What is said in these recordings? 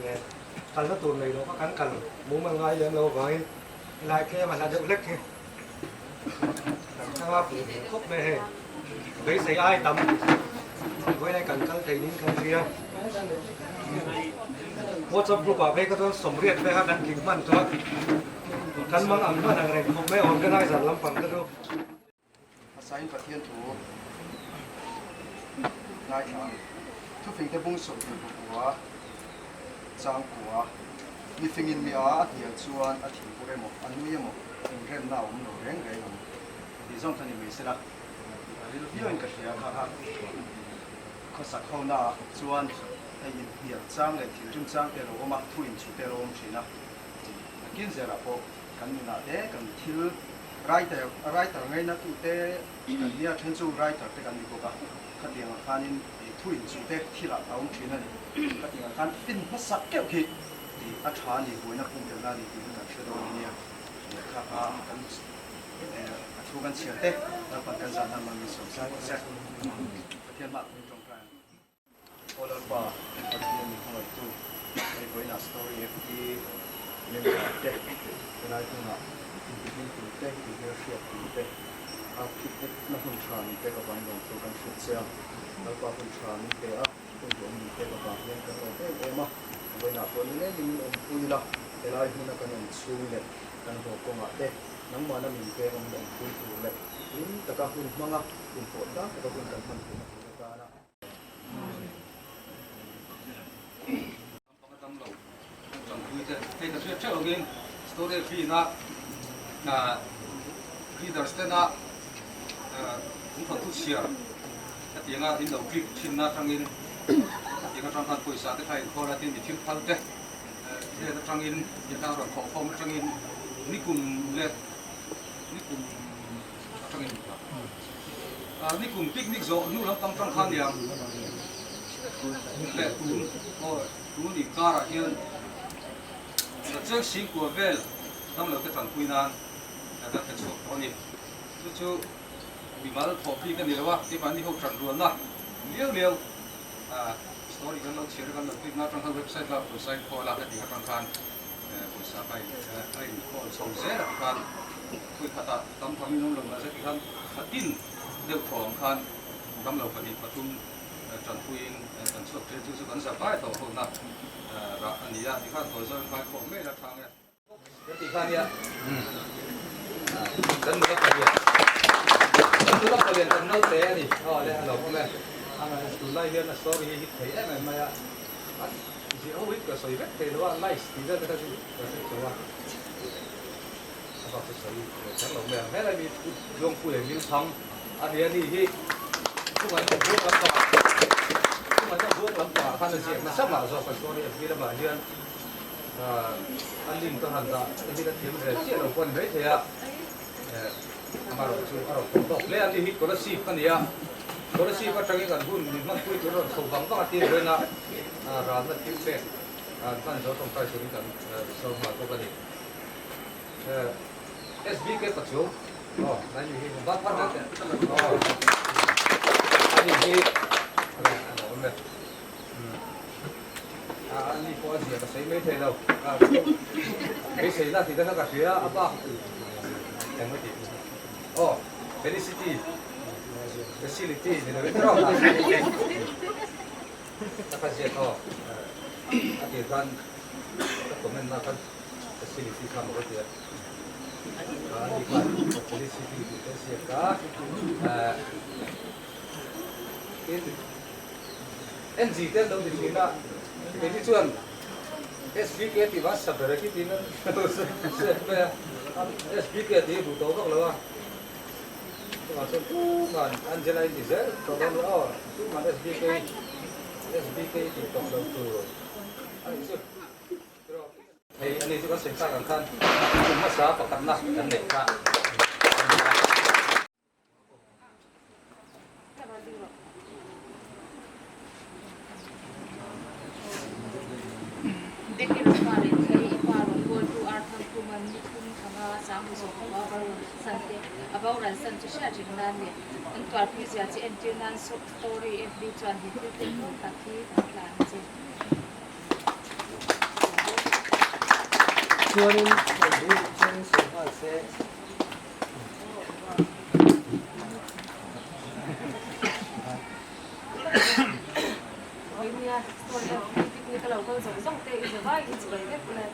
nen kalna tur nei lo kha kan kal mumal ngai lem lo avangin helai tlem a hla deuh hlek hi kan thlang a pui hmel khawp mai hei beisei ai tam vawiin kan kal thei niin kan hria WhatsApp group ah phei kha chuan sawmriat vel kha kan tling hman chuan kan mang ang hman ang reng khawp mai organizer lampang te chu. Hmasain Pathian thu ngaithla ang. Thufingte bung 20 pakua changkua mifingin mi a a hnial chuan a thinpur emaw a nui emaw inremna a awm lo reng reng ang tih zawng kha ni mai sela a ril viauin ka hria kha kha khawsak honaah chuan hei inhnial chang leh thinrim chang te a lo awm a, thu inchhu te a lo awm thin a, nakin zelah pawh kan nunah te kan thil Writer, writer ngaina tute kan nia then chu writer te kan ni bawk a, khatiang ah khanin ih thu in chu te thil ah a awm thin a ni. Khatiang ah khan fin hmasak keuh khi ih a tha a ni, buaina pumpelhna a ni tih hi kan hre dawn a nia. Lehkha kha kan eh a thu kan chhiar te Lalpan kan zahna man min sawm zel rawh se. Pathian hmaah pawhin tawngtai ang. Aw Lalpa, Pathian min hmangaihtu, hei vawiinah story FT member te, helai hmunah intihlim tur te, inhmelhriat tur te, a picnic na hun tha min pek avangin lawmthu kan hrilh che a. Lalpa hun tha min pe a, hun duhawm min pek avang hian kan lawm em em a. Vawiinah pawh nilengin min awmpui ila, helai hmuna kan awm chhung leh kan haw kawngah te, nangmahna min veng a min awmpui tur leh hlim taka hun hmanga inpawh tlang taka hun kan hman theihna tur atana. Hei ka hriat theuh angin story thin a readers tena an thawnthu chhiar hetianga in lo click thinna atangin hetiang atang khan pawisa te kha inkhawl a tin mi thil phal te hriat atangin hetiang rawn thawhkhawm atangin nikum leh nikum atangin Nikum picnic zawh hnu lampang tang khan niang leh tun aw tun inkarah hian cheng singkua vel damlo te tanpui nan kan pe chhuak tawh a ni. Chu chu mimal thawh bik a ni lo a, keimahni ho tan rualna liau liau story kan lo chhiar a kan lo click na atang khan website la pawisa inkhawl a heti atang khan pawisa kha a inkhawl chho zel a tikhan khawi khatah tam thamin awm lo mahse tikhan khatin deuh thaw ang khan damlo pahnih pathum tanpuiin kan chhuak ṭhin chu chu kan zavai tawh hona rah a ni a tikhan tawi zawng in vai khawm ngei la ṭhang e. Kan tih kha nia kan nula palian kan nula palian kan naute a ni aw le a lo awm e tunlai hian a story hi hit thei em em mai a ziah ho hi ka sawi vek thei lo a nice tih vel te kha chu ka hre tho a a bak chu sawi ve kher lo mai ang helai mi Luangpui leh Milthang a nia ni hi chungah hian buang lampangah chungah hian buang lampangah khan a ziak nasa mah zawk a story FB lamah hian A link ka han dah te hi ka thiam ve chiah lo pawh a ni maithei a, amaherawh chu a rawn thawk tawk hle a, ni hi Kolasib a ni a, Kolasib atangin kan hun min hmanpui tur a rawn chho vang vang a tir vawiin a, ralna thil pek an hman zo tawngtai turin kan sawm nghal bawk a ni. SBK Pachuau aw nai mi hi bat phar mek aw ani hi a lo awm e. Ani pawh a zia ka sawi mai thei lo. Beiseina tih te kha ka hria a bak eng a tih aw Felicity Facility ni lo in rawh ka kha ziak aw a tir khan ka comment na khan Facility kha maw ka tia ani khan Felicity tih te ziak a tin NG te an lo ti thin a, keini chuan SBK tih vang saber a khi tiin an lo sawi mai a, SBK tih hi duh tawh vak lo a, chuvang chuan tuman Angela in ti zel tawh dawn lo aw, tuman SBK SBK tih tawh lo tur a nih chu. Hei ani chu kan sawi tak ang khan kum hmasa pakhatna kan neih kha a ni a. Becky Roma leh Thei i pa rawn kawltu Arthur Kuman ni thum thanga sang zawk a boral san te a boral san chu hriat reng nan leh an tuarpui zia chu entir nan story FB chuan he thil tel hmun tak hi kan tlan a che. chuanin sawi duh chuanin sawi nghal se. Vawinia story a picnic a lo kal zawng zawng te i zavai i chibai vek le.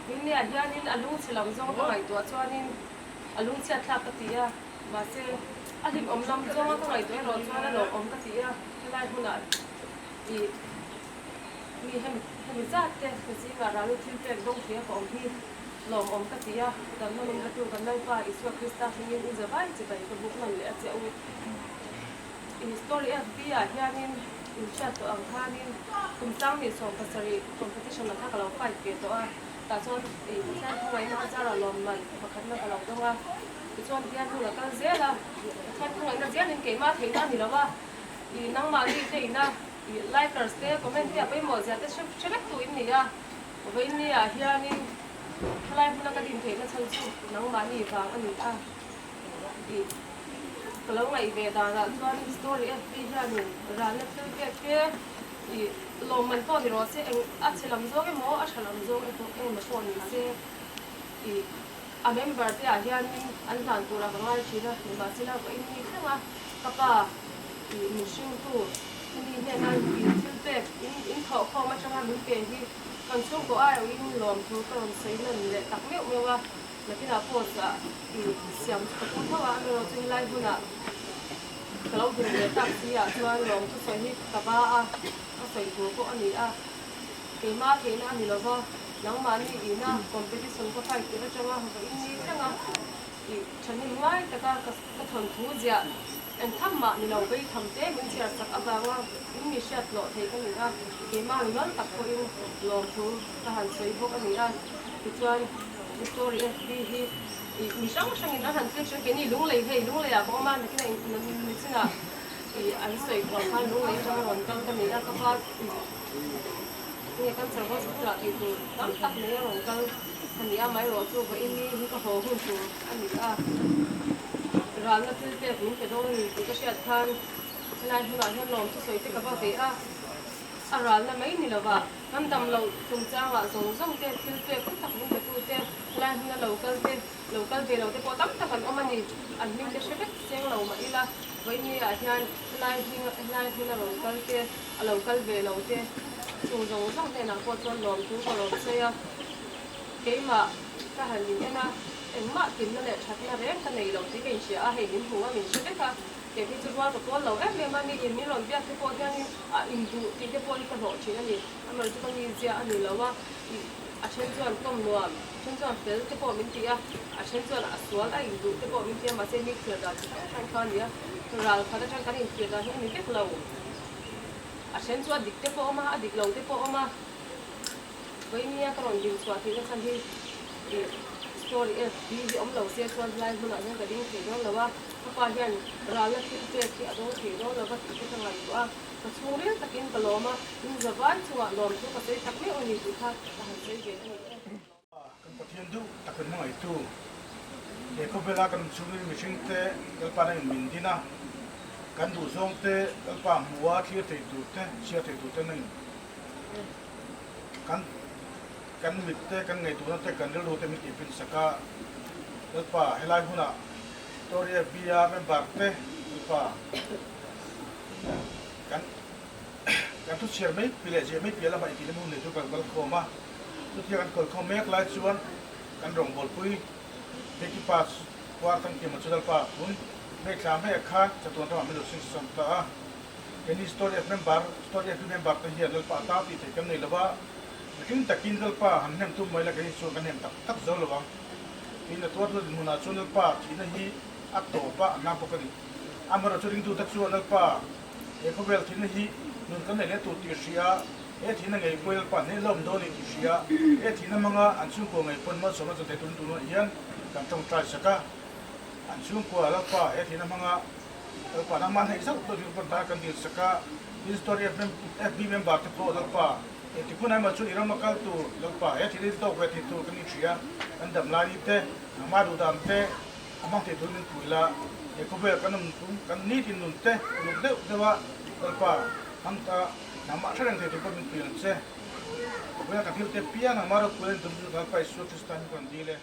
Vawinia hianin a lungchhe lam zawng ka ngaihtuah chuanin a lungchhiat thlak ka ti a, mahse a hlimawm lam zawnga ka ngaihtuah erawh chuan a lawmawm ka ti a, helai hmunah i mi hemi hemi zat te ka zingah rallu thil pek dawng thei a ka awm hi lawmawm ka ti a, damna min hatu kan Lalpa Isua Krista hmingin i zavai chibai ka buk nawn leh a che u. I story FB ah hianin in hriat tawh ang khanin kum 2017 competition ah kha ka lo fight ve tawh a, tah chuan i Pathian khawngaihna a zara lawmman pakhatna ka lo dawng a, tichuan hian hun a kal zel a, Pathian khawngaihna zelin keimah theihna a ni lo a, i nangmahni te ina i likers te comment te a pawimawh zia te hre vek tu in ni a, vawiin ah hianin thalai hmuna ka din theihna chhan chu nangmahni vang a ni a. I ka lo ngaih ve danah chuan story FB hianin ralna thil pek te i lawmman pawh ni rawh se eng a chhe lam zawng emaw a tha lam zawng emaw pawh ni se i a member te ah hianin an hlan turah ka ngai thin a nimahsela vawiin ni thleng a ka pa i min hringtu hemi hnena i thil pek in in thawhkhawm atanga min pe hi kan chhungkaw aiawhin lawmthu ka rawn sawi nawn leh tak meuh meuh a. Nakinah post ah i siam chu ka tum tho a, amaherawh chu helai hunah ka lo din ve tak si ah chuan lawm thusawi hi ka ba a, ka sawi tur pawh a ni a, keimah theihna a ni lo va, nangmahni ina competition ka fight tir atanga vawiin ni thleng a, i thahnem ngai taka ka thawnthu ziah eng tham mah ni lo vei tham te min chhiar sak avanga in mi hriat hlawh thei ka ni a, keimah rinawm tak pawhin lawmthu ka han sawi bawk a ni a, tichuan. Story FB hi ih mi hrang hrangin an han thlir thin a, keini lunglei hei lungleiah ka awm a, nakinah nichinah ih an sawi kual khan lunglei atanga rawn kal ka ni a, ka pa ih nge cancer hospital ah tih tur tam tak nei a rawn kal a ni a, amaherawh chu vawiin ni hi ka haw hun tur a ni a, ralna thil pek min pe dawn a ni tih ka hriat khan helai hmunah hian lawm thusawi te ka va ve a, a ralna mai ni lova. Kan dam loh chungchangah zawng zawng te, thil pek tam tak min petu te, helai hmuna lo kal te, lo kal ve lo te pawh tam tak an awm a ni. An hming te hre vek seng lo mah ila, vawiin ah hian helai hming helai hmuna rawn kal te, a lo kal ve lo te chung zawng zawng hnenah pawh chuan lawmthu ka rawn sawi a. Keimah ka han in en a, engmah tinna leh thatna reng ka nei lo tih ka inhria a, hei min hmu a, min hre vek a. Kei hi chu rual ka pawl lo em em a, mi in min rawn biak te pawh hianin a induh tih te pawh hi ka hlawh thin a ni. Amaherawhchu chu ka mizia a ni lo a, ih a then chuan kawm nuam, a then chuan fel te pawh min ti a, a then chuan a sual a induh te pawh min ti a, mahse mi thlir dan chi hrang hrang kha a ni a, ral khat atang kan inthlir dan hi a ni vek lo. A then chu a dik te pawh a awm a, a dik lo te pawh a awm a. Vawinia ka rawn din chhuah theihna chhan hi ih story FB hi awm lo se chuan helai hmunah hian ka ding thei dawn lo a, ka pa hian ralna thil pek hi a dawng thei dawn lo va tih te ka ngaihtuah a, ka chhungril takin ka lawm a, in zavai chungah lawm chu ka sawi tak meuh a ni tih kha ka han sawi ve a ni e. Kan Pathian duh tak in hmangaihtu he khawvela kan chhungin mihringte Lalpa nangin min din a, kan duhzawngte Lalpa hmuha thlir thei turte, chhiar thei turte nangin Kan kan mit te, kan ngaihtuahna te, kan rilru te min tihpin sak a, Lalpa helai hunah Victoria B-a member te Lalpa kan kan thu chhiar mai pi leh ziah mai piah lamah intihna hun nei chu kan kal khawm a, chutia kan kal khawm mek lai chuan kan rawngbawlpui Becky pa Kuar Thangkima chu Lalpa tun May thla hmaiah khan chatuan ramah min lo singsawn ta a. Keini Story F member, Story FB member te hian Lalpa a ta tih theih kan nei lo a, mihring takin Lalpa han hnem tum mai la keini chuan kan hnem tak tak zo lo ang. Tin, a tuartu dinhmunah chuan Lalpa thihna hi a tawp a, a hna bawk a ni. Amaherawhchu ringtute chuan Lalpa he khawvel thihna hi nun kan nei leh tur tih hria, he thihna ngei pawhin Lalpa hneh lawm dawn a ni tih hria, he thihna hmanga an chhungkua ngei pawn malsawmna chan thei turin tunah hian kan tawngtai sak a. An chhungkua Lalpa he thihna hmanga Lalpa nangmah hnaih zauh deuh hi ta kan dil sak a, tin story FB member te pawh Lalpa engtik hunah emaw chuan i rama kal tur Lalpa he thil hi tawk ve thei tur kan inhria, kan dam lai ni te, nangmah duhdan te a hmang thei turin min pui la, he khawvel kan awm tum kan nitin nun te uluk deuh deuh a Lalpa hmang ta nangmah hre reng thei tur pawh min pui ang che. Vawiin kan thil te piang ang mah ropui a ni tur chu Lalpa Isua Krista hi kan dil e.